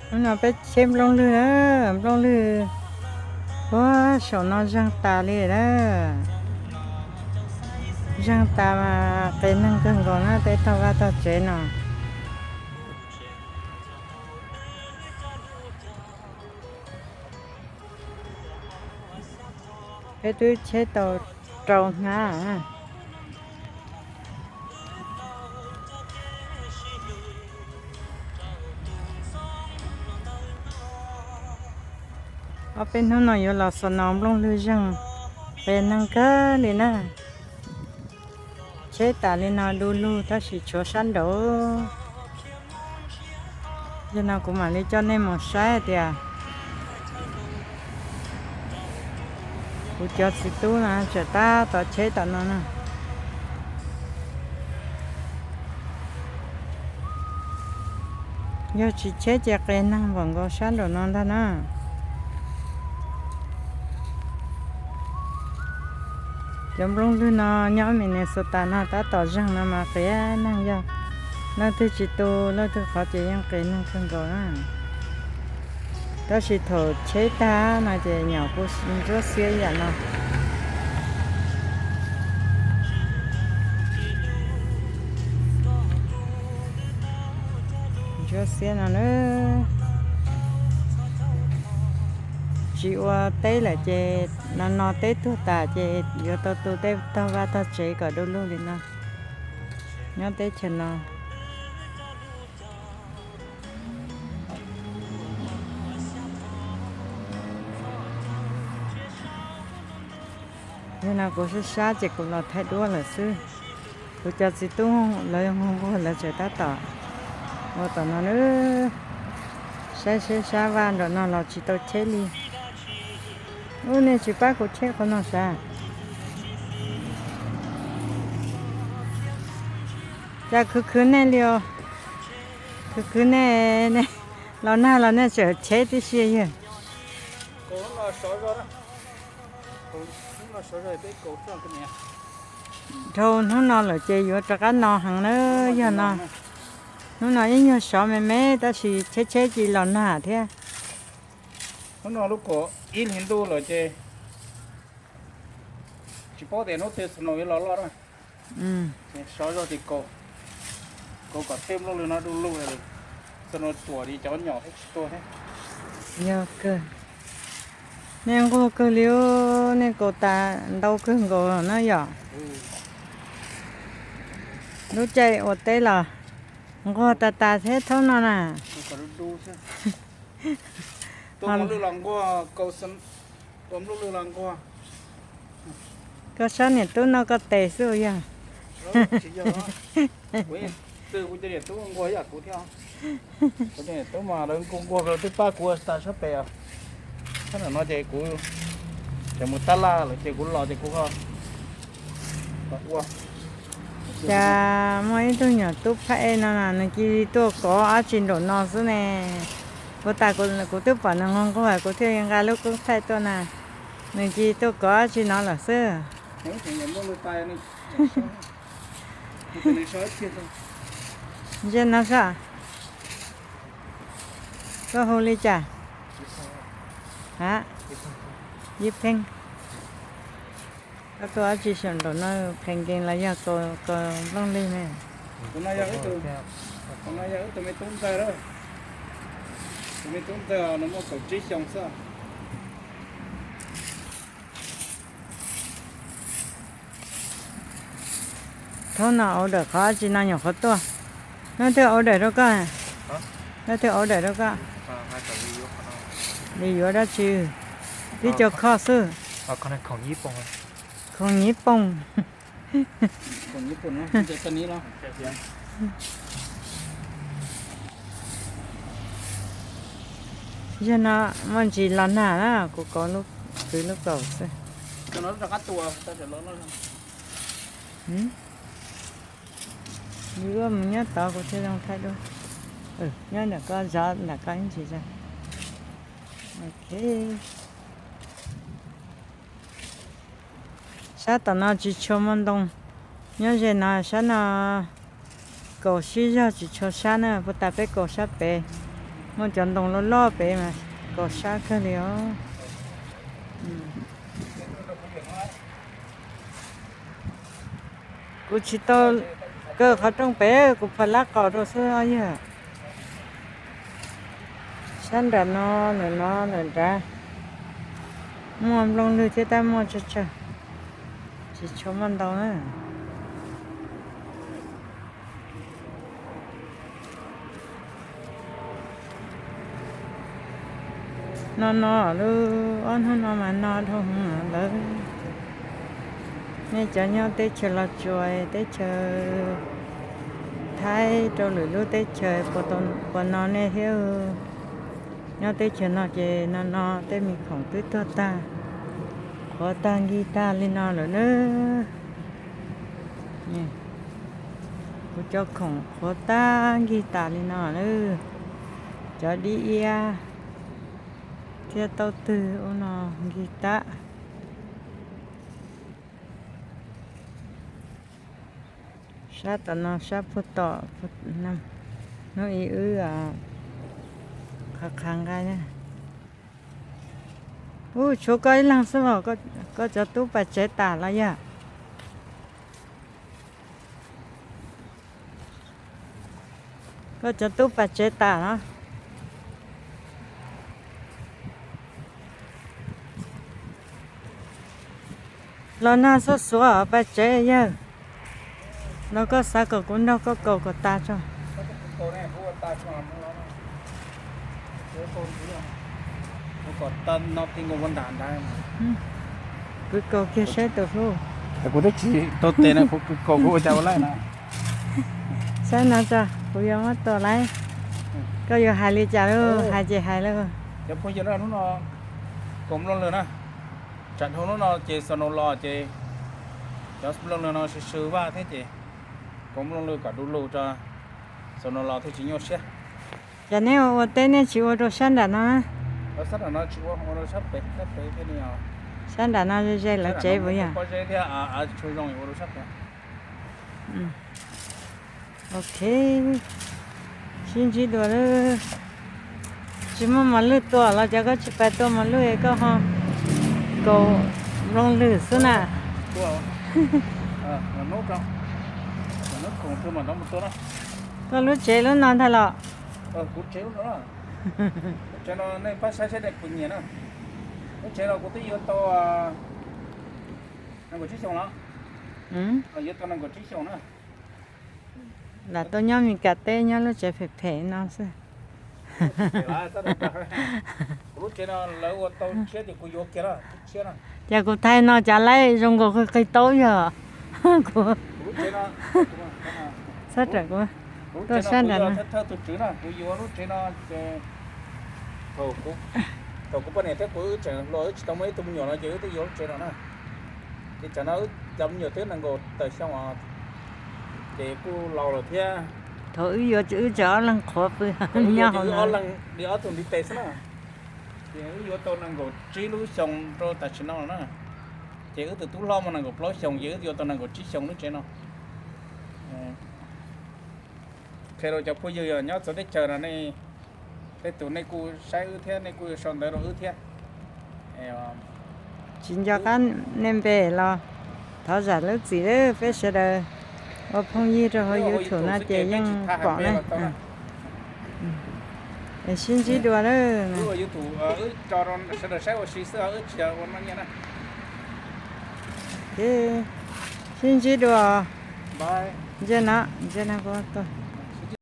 Hnub no peb cheb nplooj lwg na, nplooj lwg puag saum no zeeg tas li na. Zeeg tas mas qias neeg kawg nkaus na, tej tog vaj tog tsev no. Peb twb cheb tau rau hnab. Ob peb hnub no yuav los snow nplooj lwg zeeg, qias neeg kawg li na. Cheb tas li no du lug tab sis tshuav sab nraud. Yog no kuv mam li coj nej mus saib tias kuv cov txiv tub no tseem tab tom cheb tom no na. Yog tsis cheb ces qias neeg npaum nkaus sab nraum no ntag na. Cov nplooj lwg no nyob Minnesota no tab tom zeeg no mas qias neeg, yog leej twg tsis tu leej twg qhov ces yeej qias neeg kawg nkaus na. Tab sis thaum cheb tag no ces nyuam qhuav ntsuab xiab yam no. Ntsuab xiab no na. Tsis ua teb lawm ces no no teb tuag tas ces yuav tau tu tej tog vaj tog tsev kom du lug li no nyob teb chaws no. Yog no kuv sab sab ces kuv los thaij duab lawm xwb. Kuv cov txiv tub lawv nquag nquag lawv tseem tab tom ua tom no na. Saib seb sab vaj nraum no los tsis tau cheb li. Ub, nej tsis pab kuv cheb qhov no sav. Cas khwv khwv nej li os. Khwv khwv nej, nej los nag los nej tseem cheb tib si yog. Dhau hnub no lawm ces yuav rov qab no heev na, yog no. Hnub no ib nyuag sov me me tab sis cheb cheb ces los nag thiab. Hnub no lub kaum ib hlis ntuj lawm ces tsis paub tias hnub twg snow yuav los loj na. Sov zog ces kaus, kaus kom tej nplooj lwg no du lug, snow tuam li cov nyom thiab tsis tuag thiab. Yog kawg. Nej nquag kawg li, nej kaus tas ntau kawg nkaus na yom. Lub caij ua teb los nquag tas tas thiab thaum no na. Tua nplooj lwg los nquag, tua nplooj lwg los nquag. Koj sab niam tub noj koj tes xwb yog. Kuv yeej txwj kuv cov niam tub nquag ib yam kuv thiab. Kuv cov niam tub mas lawv nquag nquag lawv twb pab kuv tas sab pem. Sab nram no ces kuv tseem mus tab laj lawm ces kuv los ces kuv ho ua. Cas muaj ib tug nyuam tub phaj ej no na, nws cia li tuaj kov dab tsi nraum no xwb ne. Kuv tas kuv twb pom nws nquag nquag kuv thiaj li nqa lub koob thaij tuaj na. Nws cia li tuaj kov dab tsi no lawm xwb. Ntsia no sav. Koj hu li cas? Ha? Yib Pheej. Koj tuaj dab tsi saum nraum no, phees nkees los yog kaus nplooj lwg ne? Tus no yog wb tus me tub ntxawg, tus me tub ntxawg nws muaj kaum tsib xyoo xwb. Thaum no order qhov dab tsi no nyuam qhuav tuaj. Leej twg order rau koj? Leej twg order rau koj? Li yuav dab tsi? Tib co kho xwb. Khoom nyib poom. Yog no muaj ntsis los nag na, kuv kov kwv lub kaus xwb. Yus ua mus nyob tod kuv thiaj zoo thaij dua. Nyob ntawm koj zov ntawm koj ib ntsis zog. Ok. Sab tom no tsis tshua muaj ntoo. Nyob ze no sab no kaus sib zog tsis tshua sab na, puag ta peb kaus sab pem. Muaj cov ntoo loj loj pem mas kaus sab kawg li os. Kuv tsis tau kaw qhov rooj pem, kuv pom lab qaum rau xwb os yog. Sab nram no, ntawm no ntawm nrad muaj nplooj lwg thiab tab muaj tsawg tsawg, tsis tshua muaj ntau na. No no lub ob hnub no mas no dhau hwv lawm. Nej cov nyob teb chaws Los Tsuas, teb chaws Thaib, rau lwm lub teb chaws puas no nej thiab? Nyob teb chaws no ces no no tej me khoom twb tuag tag, qhuav tag nkig tag li no lawm na. Kuv cov khoom qhuav tag nkig tas li no na. Cov dib iab thiab taub twg ub no nkig tag. Sab tom no sab puag tom, hnub ib wb qhav qhav nqaij na. Ub, tshuav koj ib leeg xwb los, koj cov tub pas tsev tas los yog? Koj cov tub pas tsev tas los? Los nag xuab xuav pas tsev yawg. Los koj xav kom kuv nrog koj kaus kom tas tso. Kuv kaus kiag saib tus hlub. Kuv twb tsis tau tes na, kuv kaus kuv ua cas ua laij na. Saib no tso, kuv yuav muab tua laib. Koj yuav hais li cas lauj, hais ces hais lauj. Cov phooj ywg na, hnub no kaus nplooj lwg na. Tsam dhau hnub no ces snow los ces cov nplooj lwg no swv swv vaj thiab ces kaus nplooj lwg kom du lug rau snow los thiaj tsis nyuaj siab. Ces neb ua teb neb tsis ua rau sab nram no? Sab nram no tsis ua, ua rau sab pem, sab pem thiaj li. Sab nram no ze ze lawv tsev puas yog? Pob zeb thiab av tsis tshua zoo ua rau sab pem. Ok, sib ntsib dua lawm. Tsis muaj mos lwj tua los cov, koj tsis pais tua mos lwj, koj ho kaus nplooj lwg xwb na. Koj lub tsev lub no ntag los? Kuv tsev lub no, lub tsev no nej pab saib saib nej puas nyiam na. Lub tsev no kuv twb yuav tau nees nkaum tsib xyoos los. Yuav tau nees nkaum tsib xyoos na. Lam tuaj nyob Mes Kas teb nyob lub tsev phem phem no xwb. Kuv lub tsev no lawv ua tau tshiab ces kuv yuav kiag na, tshiab na. Ces kuv thaij no cas laib zoo nkaus qig taub yog. Kuv, sab nram kuv, kuv lub tsev no kuv yog thawj thawj tus tswv na, kuv yuav lub tsev no ces thaum kuv poj niam thiab kuv wb tseem hluas wb tsis tau muaj ib tug me nyuam no ces wb twb yuav lub tsev no na. Ces tsam no wb cov me nyuam twb nees nkaum tawm xyoo os, ces kuj laus lawm thiab. Thaum wb yuav wb tseem ob leeg qhuav pw nyob hauv no. Li ob tug ntiv tes xwb na. Ces wb yuav tau nees nkaum tsib lub xyoo rau tam sim no na. Ces wb tus tub hlob muaj nees nkaum plaub xyoos ces wb yuav tau nees nkaum tsib xyoos lub tsev no. Qhia rau cov phooj ywg nyob txhua teb chaws no, nej, tej tus nej kuj saib wb thiab nej kuj sau ntawv rau wb thiab. Tsis nco qab nej npe los thov zam lub txim, peb sawv daws ua phooj ywg rau hauv YouTube no ces yeej pom na. Es sib ntsib dua na. Sib ntsib dua. Ntsia no, ntsia no kuv tuaj.